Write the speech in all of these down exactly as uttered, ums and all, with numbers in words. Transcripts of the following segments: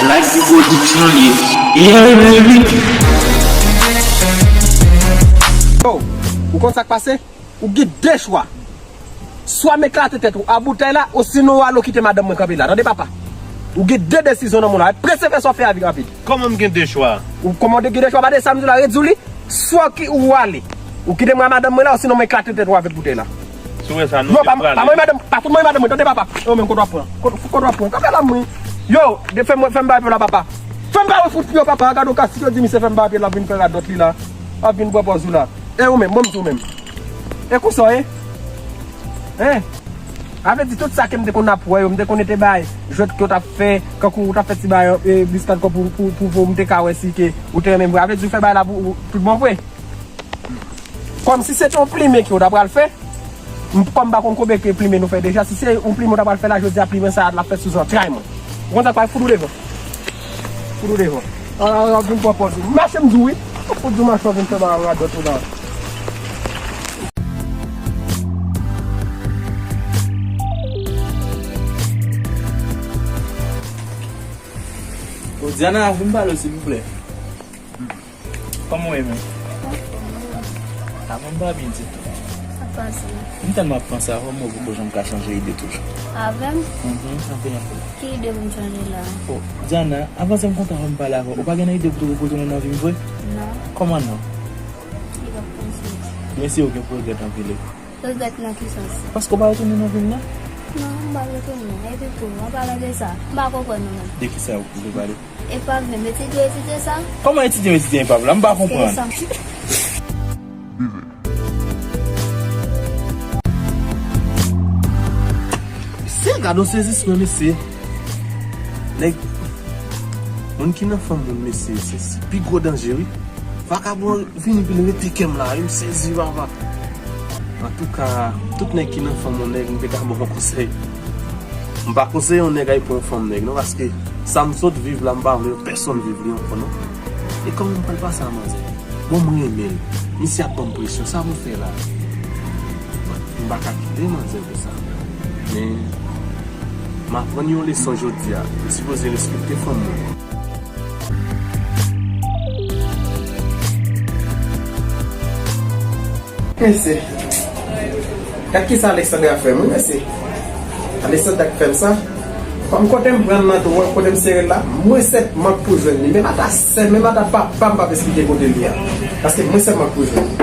Like the production, yeah. Yeah, baby. Yo, ou konn sa k pase? Ou gen de chwa. Swa m eklate tèt ou a boutèy la, osinon w ale w kite madanm mwen kanpe la. Tande papa. Ou gen de desizyon nan mond la. Prese fè sa w fè a vin rapid. Kòman m gen de chwa? Ou kòman w gen de chwa? Pa de sa m di w la, redi w li. Swa ki ou ale. Ou kite mwen a madanm mwen la, osinon mwen eklate tèt ou avèk boutèy la. Si w wè sa, non, pa, pa manyen madanm, pa fout manyen madanm mwen, tande papa. Yo, menm kote w ap pran. Kote, kote w ap pran. Kanpe la mwen. Yo, de fè mwen, fè m bay pye la papa. Fè m ba yo fout pye papa. Gade w ka si yo di misye fè m bay pye la vin fè radòt li la. Ap vin pran pòz ou la. E ou menm, bon m di w menm. E konsa w ye? Hein? A vle di tout sa ke m te konn ap wè yo, m te konn ete bay jwèt ke w t ap fè, kankou w t ap fè ti bay, e, biskad kò pou, pou, pou, pou m te ka wè si ke ou te renmen m vre. A vle di ou fè bay la pou, pou tout bon vre. Kòm si se te yon plimen ke w ta pral fè, m, kòm m pa konn konbyen ke plimen nou fè deja, si se yon plimen w ta pral fè la, jodi a plimen sa a l ap fèt sou zantray mwen. Ou konn sa k pral fout ou devan. Fout ou devan. A, a, a, vin pran pòz ou. Mache m di w wi. Fout di w mache w vin fè ba radòt ou la. O, Diana, vin pale w, silvouplè. Kòman w ye menm? Anfòm, wi. Avan m pa byen ditou. Sa pase? M tèlman ap panse avè w, mwen poko janm ka chanje ide toujou. Avè m? Mhm, anpil, anpil. Ki ide pou m chanje la? O, Diana, avan se m kontan avè w m pale avè w. Ou pa gen ide pou w retounen nan vi m vre? Non. Kòman non? Li p ap posib. Men si w gen pou regrèt anpil wi. Regrèt nan ki sans? Paske w pa retounen nan vi m nan? Non, m pa retounen. Epi tou, an palan de sa, m pa konprann ou menm. De ki sa w vle pale? Epav menm, etidye, etidye sa? Kòman etidye, etidye epav la? M pa konprann. Mesye, gade yon sezisman, mesye. Nèg, moun ki nan fanm moun, mesye, se, se pi gwo danje, wi. Vakabon vini vin rete kè m la, wi, m sezi, papa. Antouka, tout nèg ki nan fanm yon nèg, m te ka ba w yon konsèy. M pa konseye yon nèg al pran yon fanm nèg, non, paske sa m sot viv la, m pa vle pèsonn viv li ankò, non. E kòman m pral pase a manzè? Bon, m renmen l. Misye ap ban m presyon. Sa pou m fè la? M pa ka kite manzè konsa. Men, m aprann yon leson jodi a. M sipoze respekte fanm mwen. Mesye. Gad kisa Alexandra fè m, wi, mesye. Alexandra k fè m sa. Kòm kote m pran l nan tou, kote m sere l la, mwen sèlman k pou jwenn li. Menm ata sè, menm ata papa m p ap esplike kote l ye a. Paske mwen sèlman k pou jwenn li.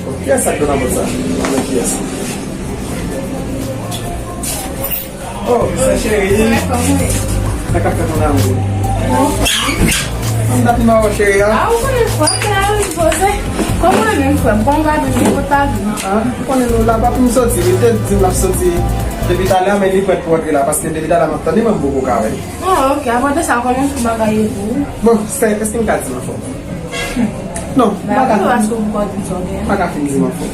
Bon, kiyès sa k done bòt sa? Mwen kiyès? Oh, sè cheri. Sa k ap fèt, mon amour? Ann dat m ba ou, cheri a. Ah, ou konnen frè m la, wi, poze. Kòman w ye menm, frè m? Kòman w va vin? Ou pa vin? Ah, ou konnen nou la, pa pou m soti. Li te di m l ap soti depi talè, men li prèt pou antre la, paske depi talè m ap tann li, men m poko ka wè l. Ah, ok. Apre de sa, kòman tout bagay ye pou ou? Bon, sè, èske m ka di m anfòm? Non, m pa ka. Ba, paske ou poko di m sa w gen. M pa ka fin di m anfòm.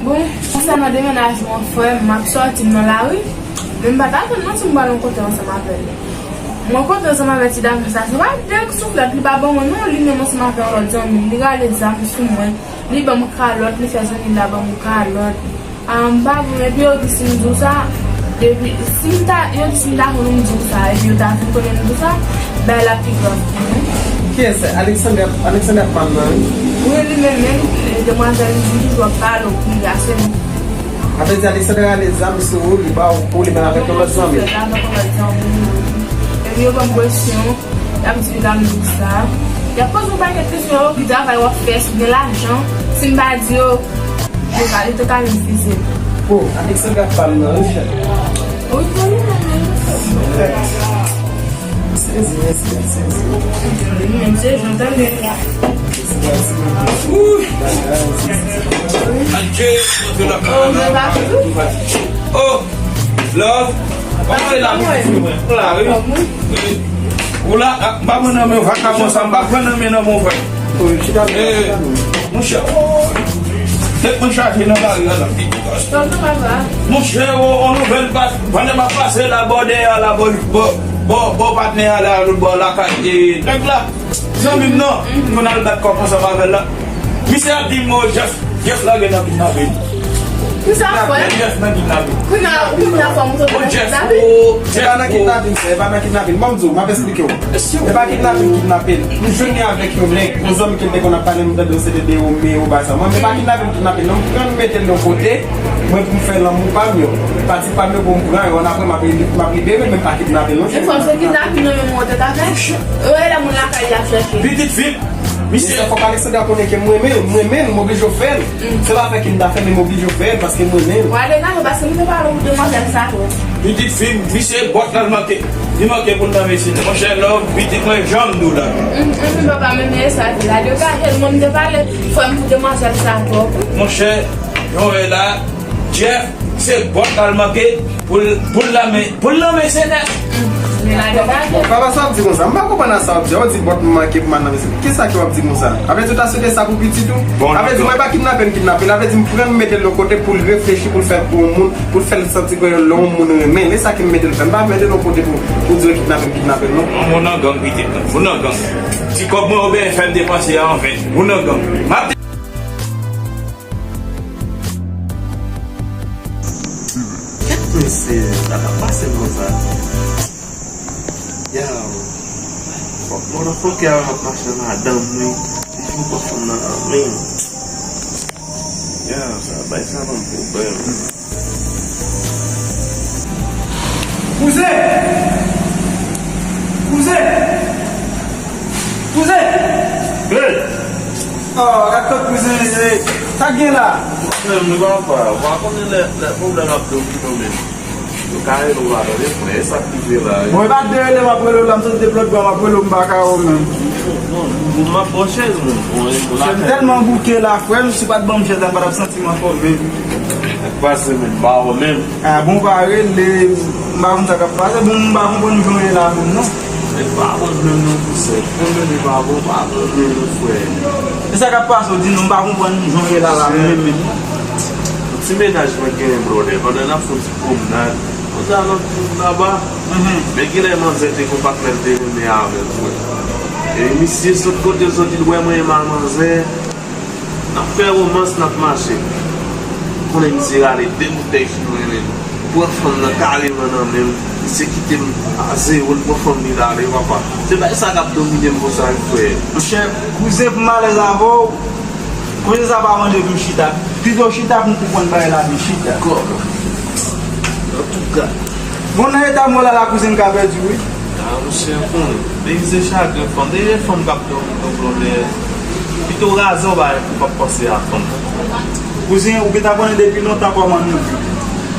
Bon, konsènan demannaj mwen, frè m, m ap sòti, m nan lari. Men m pa t atann non si m pral rankontre ansanm avè l. M rankontre ansanm avè ti dam sa, se pa de souflèt li pa ban mwen non, li menm ansanm avè yon lòt zanmi l, li rale zam sou mwen, li ban m kalòt, li fè zanmi l la ban m kalòt. Ah, m pa bon, epi yo di si m di w sa, depi, si m ta, yo di si m ta konn m di w sa, epi yo ta fin konnen m di w sa, bagay la pi grav pou mwen. Kiyès? Alexandre, Alexandre ap pale nan, wi. Wi, li menm, menm, e, demwazèl, li di toujou ap pale w, pi a se nou. Sa vle di Alexandre rale zam sou ou, li ba ou kou, li menm avèk yon lòt zanmi. Li avèk yon lòt zanmi. Epi yo ban m presyon, y ap di m ta m di w sa. Y ap poze yon pakèt kesyon, yo, ki travay w ap fè, si w gen lajan, si m pa di yo, yo ka, yo te ka menm fize m. Bon, Alexandre ap pale nan, wi, chè. Wi, wi, wi, wi. Sezi, sezi, sezi. Menm se jan tande. Adje, mwen te la. Oh, love. Pase la, mwen la, wi. Ou la, ah, m pa pran nan men vakabon sa, m pa pran nan men nan bon frè. Eh, monchè, oh, tèt mwen chaje nan lari a la. Monchè, oh, on nouvèl pa, pandan m ap pase la, bò dèyè a la, bò, bò, bò, bò patnè a la, lòt bò lakay, eh, nèg la, zanmi m nan, m konn al bat kòk ansanm avè l la. Misye ap di m, oh, Jeff, Jeff lage nan kidnape m. Kisa fè? Jeff nan kidnapin. Kounye a, ou kounye a fè m sot nan kidnapin? Se pa nan kidnapin, se pa nan kidnapin. Ban m di w, m ap eksplike w. E pa kidnapin, kidnape l. M jwenn li avèk yon nèg, yon zanmi ke l te konn ap pale, m tande w se te de Romeo, bagay sa. Mwen, se pa kidnapin, kidnape l. Non, m pran l, m mete l yon kote, mwen pou m fè lanmou pa m yo. Pati pa m yo pou m pran yo, ann apre m ap li-, m ap libere l, men pa kidnape l, non. E fò se kidnapin nan men mwen te ka fè. Yo rele moun lakay li ap chèche. Pitit fi m, misye. Fòk Alexandra konnen ke m renmen l, m renmen l, m oblije fè l. Se pa fè ke m ta fè, men m oblije fè l paske m renmen l. Wa degaje paske m te pale pou demwazèl sa twòp. Pitit fi m, misye bòt la l manke. Li manke pou l nan mesye. Monchè, love, pitit mwen, jan m di w la. Hum, hum, papa, men men sa di la. Degaje l, mwen m te pale, frè m, pou demwazèl sa twòp. Monchè, yon wè la, Jeff, se bòt la l manke pou l, pou l nan men, pou l nan men se nèt. Papa, sa w ap di konsa? M pa konprann sa w ap di. Ou di bòt m manke pou m al nan mesye. Kisa ke w ap di konsa? Avè di w ta swete sa pou pitit ou? Avè di mwen pa kidnape m kidnape l. Avè di m pran m mete l yon kote pou l reflechi, pou l fè pou yon moun, pou l fè l santi ke l yon moun renmen. E sa ke m mete l fè. M pa mete l yon kote pou, pou di w kidnape m kidnape l, non. Moun nan gang pitit mwen. Moun nan gang. Ti kòb mwen oubyen fè m depanse a anven. Moun nan gang. M ap Kèt mesye, sa pa pase konsa. Yow, fòk motherfucker ap mache ak madanm li, li fin pran fanm nan nan men. Yow, sa bay sa ban m pwoblèm. Kouzen! Kouzen! Kouzen! Hey! Oh, gad kot kouzen ye. Sa k gen la? Frè m, nou pa pa, ou pa konnen lè, lè pwoblèm ap domine w menm. Yo ka rele w pa tande, frè, e sa k rive la, wi. Bon, e pa de rele m ap rele w la, m sot depi lòt bò, m ap rele w, m pa ka wè w menm. Non, non, m ap ba w chèz, menm. Bon, e, bon, m tèlman bouke la, frè m, si w pa t ban m chèz la, m pa t ap santi m anfòm, men. Sa k pase, menm, m pa wè w menm. Ah, bon, pa rele, m pa konn sa k ap pase, bon, m pa konprann jan w ye la menm, non. E pa pwoblèm non, kouzèn. Konbyen de pa bon, pa pwoblèm non, frè. E sa k ap pase, w di non, m pa konprann jan w ye la, la, menm, menm, non. Yon ti mennaj mwen genyen, brother, pandan n ap fè yon ti pwomnad, yon ti alantou laba, men genlè manzè te gon patnè l te renmen avè l, frè. E misye sot kote l soti, l wè mwen renmen ak manzè. N ap fè womans, n ap mache. Konnen misye rale de boutèy chimay li, pran fanm nan kareman nan men l. Misye kite m a zewo, l pran fanm li l ale, papa. Se bagay sa k ap domine m konsa, wi, frè. Monchè, kouzen, pou m alèz avè w, kouzen, sa pa mande pou m chita. Pito w chita pou m konprann bagay la, men chita. Kòman? Antouka. Bon, nan eta m wè w la, la kouzen, m ka pèdi, wi. Ah, monchè, konnen. Depi se chagren fanm, depi se fanm k ap dòmi nan blòdè, pito razè w bay pou w p ap panse a fanm. Kouzen, ou gentan konnen depi lontan kòman nou ye.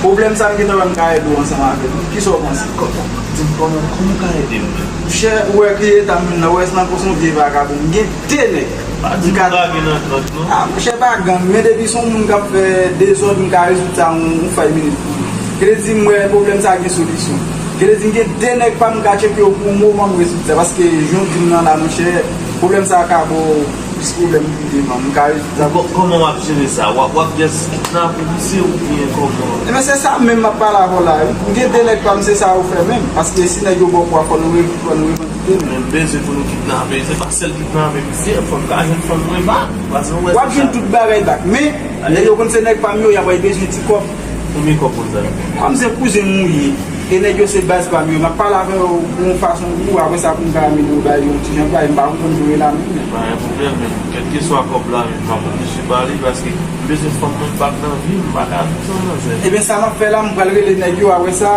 Pwoblèm sa, m gentan wè m ka ede w ansanm avè l. Kisa w panse? Kòman? Di m kòman, kòman w ka ede m? Monchè, ou wè ki eta m nan, ou wè se nan kòs yon vye vagabon. M gen de nèg. Pa di m lage nan gang, non. Ah, monchè, pa gang, men depi se yon moun k ap fè dezòd, m ka rezoud sa yon, yon fay minit pou li. Genlè di m wè pwoblèm sa gen solisyon. Genlè di m gen de nèg pa m ka tcheke yo pou yon moman m rezoud sa. Paske jan w di m nan la, monchè, pwoblèm sa ka ba w plis pwoblèm pou devan. M ka rezoud sa. Kò-, kòman w ap jere sa? W ap, w ap just kidnape misye oubyen kòman? Ebyen, se sa menm m ap pale avè w la, wi. M gen de nèg pa m, se sa yo fè menm. Paske si nèg yo ba w pwa, fò nou re-, fò nou revandike nou. Men m bezwen pou nou kidnape. Se pa sèl kidnape misye, fò m ka jwenn fanm mwen bak. Paske w wè w ap jwenn tout bagay bak. Men, nèg yo konn se nèg pa m yo, y ap bezwen ti kòb. Konbyen kòb pou sa? Kòm se kouzen m ou ye, e nèg yo se baz pa m yo, m ap pale avè yo yon fason pou, apre sa pou m ka mennen yo bay yon ti jan bagay, m pa konprann jan yo ye la menm. Pa gen pwoblèm, men kèlkeswa kòb la, men m ap oblije ba li, paske m bezwen fanm mwen bak nan vi m, m pa ka viv san manzè. Ebyen, sa m ap fè la, m pral rele nèg yo, apre sa,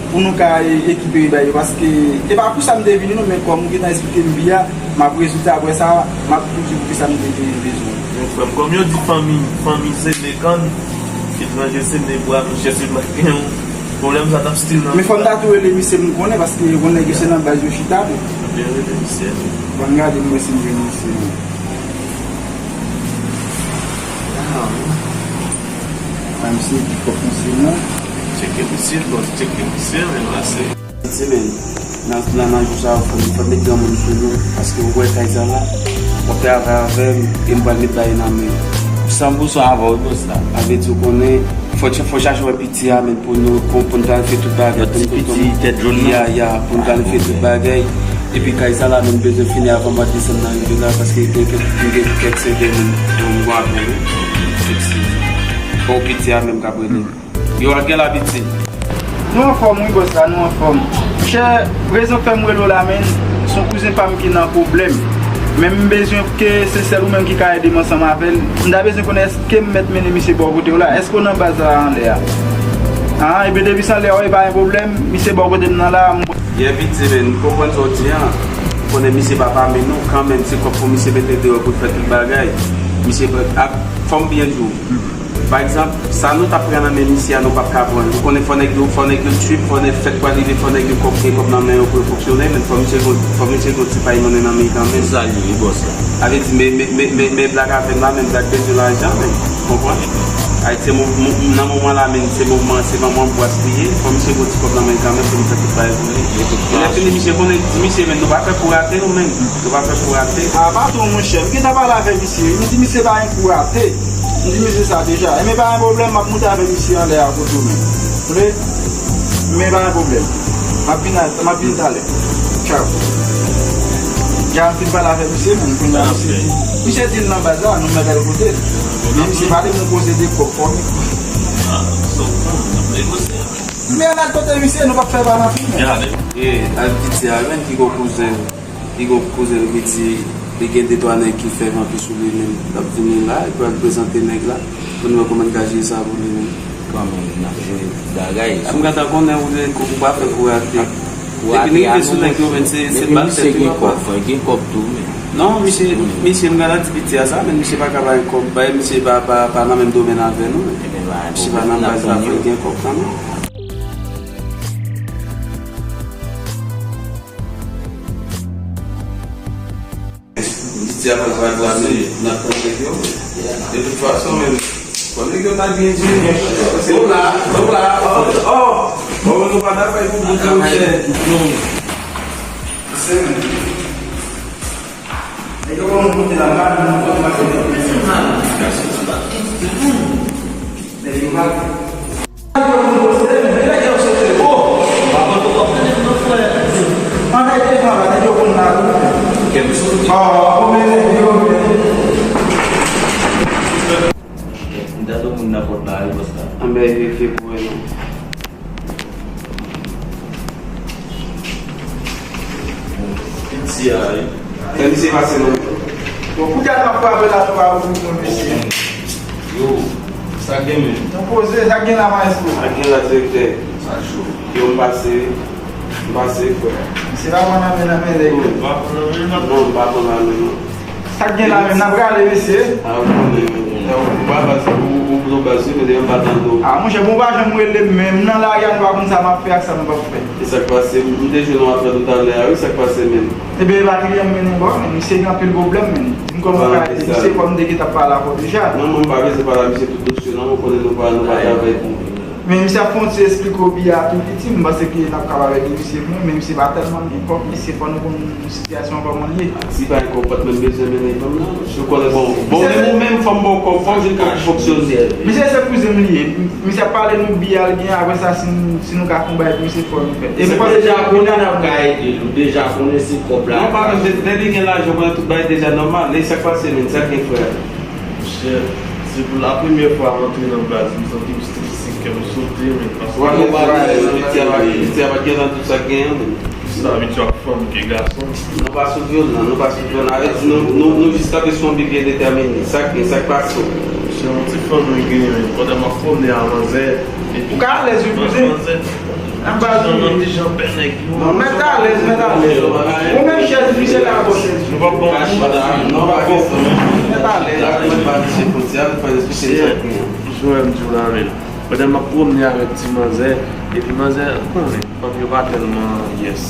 pou nou ka, e, ekipere bay yo, paske e pa pou sa m te vini non, men kòm ou gentan esplike m bi a, m ap rezoud sa, apre sa, m ap tou di w kisa m te genyen bezwen. Men frè m, kòm yo di fanmi, fanmi se ne kann, etranje se ne bra, monchè, si m pa t gen yon pwoblèm sa t ap still nan. Men fò m ta tou rele misye m konnen, paske yo konnen ke se nan baz yo chita tou. Ebyen rele misye. Ban m gade m wè si m jwenn misye. Ah, wi. Menm si li pi fò k misye, non. Tcheke misye, bòs, tcheke misye, men la se. Ti men, nan, nan, nan jou sa yo, fò n, fò n met granmoun sou nou, paske ou wè kay sa la, w ap travay avè m, e m pral met bagay nan men w. San pou san avè w, bòs la. Sa vle di, ou konnen, fò, fò chache wè piti a, men pou nou, pou, pou n planifye tout bagay, pou n, pou n, ya, ya, pou n planifye tout bagay. Epi kay sa la, men m bezwen fini avan mwa desanm nan rive la, paske gen kèk, gen kèk sèten moun, moun gwa pou wi. Bon, piti a menm k ap rele. Yo, a gen labitid. Nou anfòm wi bòs la, nou anfòm. Monchè, rezon k fè m rele w la, menn, se yon kouzen pa m ki nan pwoblèm. Men m bezwen ke se sèl ou menm ki ka ede m ansanm avè l. M ta bezwen konnen èske m mèt mennen misye bò kote w la. Èske w nan baz la anlè a? An, ebyen depi se anlè a, wi, pa gen pwoblèm. Misye bò kote m nan la, m Yè piti, men, m konprann sa w di an. M konnen misye pa pami nou, kanmenm, se kòb pou misye mete deyò pou l fè tout bagay. Misye ap, fò m byen di w. Pa egzanp, sa nou t ap pran nan men misye a, nou p ap ka pran l. Ou konnen fò nèg yo, fò nèg yo trip, fò nèg fèt pral rive, fò nèg yo kòb, gen kòb nan men yo pou yo fonksyone, men fò misye gon, fò misye gon ti pay monnen nan men li kanmenm. Sa li ye, bòs la. Sa vle di, men, men, men, men, men blag avè m la, men blag bezwen lajan, men. Konprann? Ayiti, mo-, mo-, nan moman la, men se moman, se moman bwat li ye. Fò misye gon ti kòb nan men kanmenm pou misye fè tout bagay pou li. Lè fini, misye konnen, di misye, men nou pa fè kou rate, nou menm. Nou pa fè kou rate. A, patwon, monchè, m gentan pale avè misye. M di misye pa gen kou rate. M di misye sa deja. Enben, pa gen pwoblèm, m ap moute avè misye anlè a kote w menm. Tande? Men pa gen pwoblèm. M ap vin a, m ap vin talè. Tchaw. Deja m fin pale avè misye, men kounye a misye di, misye di l nan baz la, nou mèt al kote l. Men misye pa te gen koze de kòb fò m. Men ann al kote misye, nou p ap fè pa nan fimen. E, al piti a, menm ki gon kouzen, ki gon kouzen li di, li gen de twa nèg ki fè vanpi sou li menm, l ap vini la, epi al prezante nèg la, pou nou wè kòman n ka jere sa pou li menm. Kòman n ap jere bagay? M gentan konnen ou, ou pa fè kou rate. Depi n rive sou nèg yo, men se, se bal tèt wi, papa. Gen kòb tou, men. Non, misye, misye, m gentan di piti a sa, men misye pa ka bay kòb, bay misye pa, pa, pa nan menm domèn avè nou. Misye pa nan baz la, fò l gen kòb kanmenm. Piti a pa t reklame, n ap tann nèg yo. De tout fason, menm, fò nèg yo ta byen jere. Paske nou la, nou la, oh, oh, bon, nou pa dakò pou bout yo, chè. Se menm. Nèg yo konn monte la, mal, nou konn mache. Nèg yo mal. Anbè, yo fè pou wè non. Piti a, wi. Fè misye pase non. Bon, kounye a n ap frape la, nou pa ouvri pou misye. Yo, sa k gen menm? Nou poze, sa k gen la, maestro? Sa k gen la, direktè? Sa cho. Yo, m pase, m pase, frè. Misye pa pran nan men, nan men nèg yo. Non, m pa pran nan men, non. Sa k gen la menm, n ap rale, mesye. A, ou konnen, men. Ou pa baz, ou, ou, ou pran baz, wi, men depi m pa tande w. A, monchè, bon, ou pa janm rele m, men m nan lari a, nou pa konn sa m ap fè ak sa m p ap fè. E sa k pase? M te jwenn yon apèl ou talè a, wi, sa k pase menm? Ebyen, e pa kliyan m mennen bò, men misye gen anpil pwoblèm, men. Di m kòman w ka ede misye, kòm m te gentan pale avè w deja. Non, mwen, m pa bezwen pale a misye tout dosye, non, mwen konnen nou pa, nou pa travay pou. Men misye ap fè yon ti esplike w biyè a tou piti, m panse ke n ap kapab ede misye pou nou, men misye pa tèlman gen kòb, mesye, fò nou konn sitiyasyon an kòman l ye. Si pa gen kòb, pa t menm bezwen mennen fanm nan. Si w konnen, bon, bon, men ou menm, fanm ba w kòb, fò w jwenn kòb pou fonksyone. Misye se kouzen m li ye. Misye ap pale nou biyè l gen, apre sa, si nou, si nou ka fè yon bagay pou misye, fò nou fè. E m panse deja konnen n ap ka ede l, ou deja konnen se kòb la. Non, pa menm, depi gen lajan, konnen tout bagay deja nòmal. E sa k pase menm, sa k gen, frè? Monchè, se pou la premyè fwa m antre nan baz, m santi m strese, kè m sote, men paske. Ou pa gen pwoblèm, piti a pa, piti a pa t gen nan tout sa k genyen, men. Plis abitye ak fanm ke gason. Nou pa sou vyolan, nou pa sou vyolan. Avè di nou, nou, nou jis kanpe sou yon bi byen detèmine. Sa k gen, sa k pase w? Monchè, yon ti fanm mwen genyen, men pandan m ap pwomne a manzè, epi. Ou ka alèz, wi, kouzen. Manzè, Nan baz ou ye. Ti jan pè nèg yo. Non, mèt alèz, mèt alèz. Ou menm chèz misye ka bò chèz. Nou p ap ban w. Non, pa gen sa, non. Mèt alèz. Mwen pa misye fwontyè, mwen pa esplike sa k gen. M jwenn di w la, men. Pandan m ap pwomne avèk ti manzè, epi manzè, ou konnen, fanm yo pa tèlman, yes.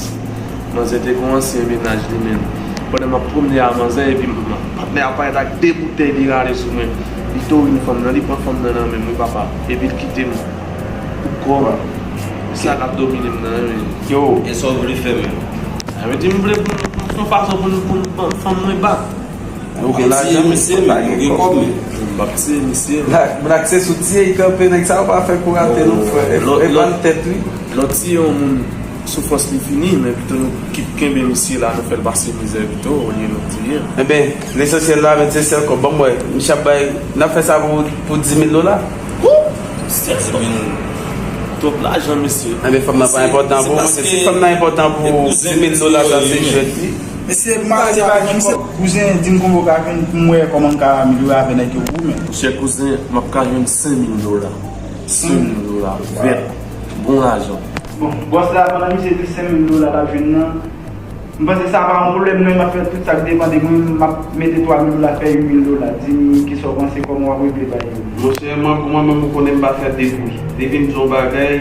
Manzè te gon ansyen mennaj li menm. Pandan m ap pwomne a manzè, epi patnè a parèt ak de boutèy, li rale sou mwen. Li tou vin fanm nan, li pran fanm nan nan men m, wi papa. Epi l kite m. Pou kò m. Sa k ap domine m nan, wi. Yo. E sa w vle fè menm? Sa vle di m vle pou m, pou m fè yon fason pou m, pou m ban fanm mwen bak. Ou gen lajan, men misye, ou gen kòb, men. M p ap tiye misye. Black, Black se sou tiye, li kanpe, nèg sa yo pa fè pou rate, non, frè. E, e ban tèt, wi. Lè w tiye yon moun, soufrans li fini, men pito nou kit kenbe misye la, nou fè l pase mizè pito, olye nou tiye l. Enben, lesansyèl la, men se sèl kòb. Ban m wè, misye ap bay, n ap fè sa pou, pou dis mil dola? Sèz mil. Twòp lajan, mesye. Enben, fanm nan pa enpòtan pou ou. Si fanm nan enpòtan pou ou, dis mil dola sa se jwèt li. Mesye, m pa se pa di kòb. Kouzen, di m konbyen w ka jwenn pou m wè kòman m ka amelyore avè nèg yo pou ou menm. Chè kouzen, m ap ka jwenn senk mil dola. Senk mil dola, vèt. Bon lajan. Bon, bòs la, pandan misye di senk mil dola l ap jwenn nan, m panse sa pa yon pwoblèm, non, m ap fè tout sa k depann de mwen, m ap mete twa mil dola, fè uit mil dola. Di m kisa w panse, kòman w ap regle bagay yo. Monchè, mwen, pou mwen menm, ou konnen m pa fè depwi. Depi m di yon bagay,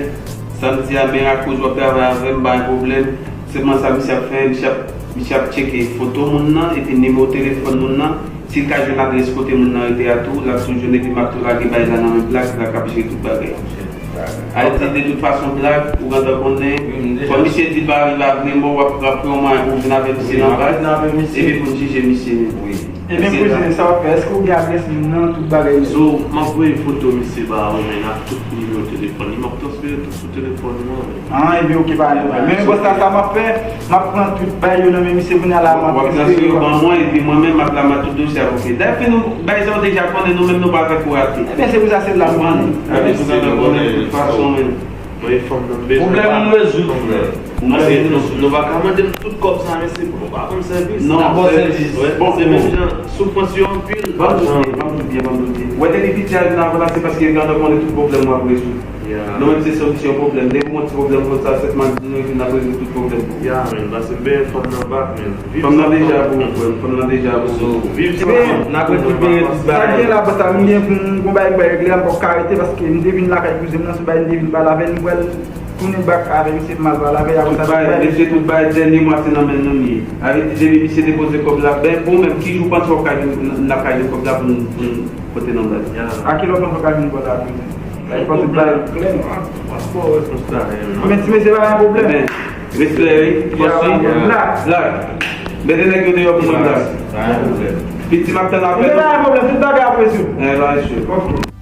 sa m di a, men akoz w ap travay avè m, pa gen pwoblèm. Sèlman sa misye ap fè, misye ap, misye ap tcheke foto moun nan, epi nimewo telefòn moun nan. Si l ka jwenn adrès kote moun nan rete a tou, l ap tou jwenn, epi m ap tou lage bay la nan men Black, Black ap jere tout bagay. Ayiti, de tout fason, Black, ou gentan konnen, fò misye di l pa rive a vrèman, w ap, w ap pran yon mwayen pou w vin avè misye nan baz, epi pou n jije misye menm. Ebyen, kouzen, sa w ap fè? Èske w gen adrès moun nan, tout bagay yo? So, m ap voye foto misye ba ou, men ak tout nimewo telefòn li, m ap transfere tout sou telefòn mwen. Ah, ebyen, oke, pa gen pwoblèm. Men bòs la, sa m ap fè, m ap pran tout bay yo nan men misye kounye a la, m ap transfere yo ban mwen, epi mwen menm, m ap la, m ap tout dosye a, oke. Dayè, fè nou, bay sa yo deja konnen, nou menm, nou pa fè kou rate. Ebyen, se pou sa, se la m vini. Ebyen, se pou sa, nou konnen, tout fason, men. Mwen, fanm nan bezwen. Pwoblèm nou rezoud, frè. Paske nou, nou pa ka mande m tout kòb sa, men se pou nou pa ban m sèvis. Non, sèvis. Bon, se menm jan, soufrans yo anpil. Ban m tout byen, ban m tout byen, ban m tout byen. Wè, depi piti a vin avè la, se paske yo gentan konnen tout pwoblèm w ap rezoud. Nou menm se solisyon pwoblèm. Depi yon ti pwoblèm konsa, sèlman nou vin ap rezoud tout pwoblèm. Ya, men, paske m benyen fanm nan bak, men. Fanm nan deja pou ou, frè m. Fanm nan deja pou ou. Viv sa. N ap rekipere tout bagay. Sa k gen la, bòs la, m gen pou m gon bagay m pral regle la, m poko ka rete paske m te vin lakay kouzen m nan, se yon bagay m te vin pale avè l, m pral tounen bak avè misye, m al pale avè l, apre sa, bay, mesye, tout bagay, dènye mwa, se nan men nou l ye. Avèti depi misye depoze kòb la, ben, pou ou menm, ki jou w panse w ap ka jwenn lakay yo kòb la pou n, pou n pote nan baz? A kilè w panse w ka jwenn kòb la, kouzen? Bay fò tout bagay klè. Men ti mesye pa gen pwoblèm. Respè, wi. Fòs, wi. Black. Black. Mete nèg yo deyò pou mwen, Black. Piti, m ap tann apèl ou. Mete pa gen pwoblèm, tout bagay ap rezoud. Eh, pa rezoud. Ok.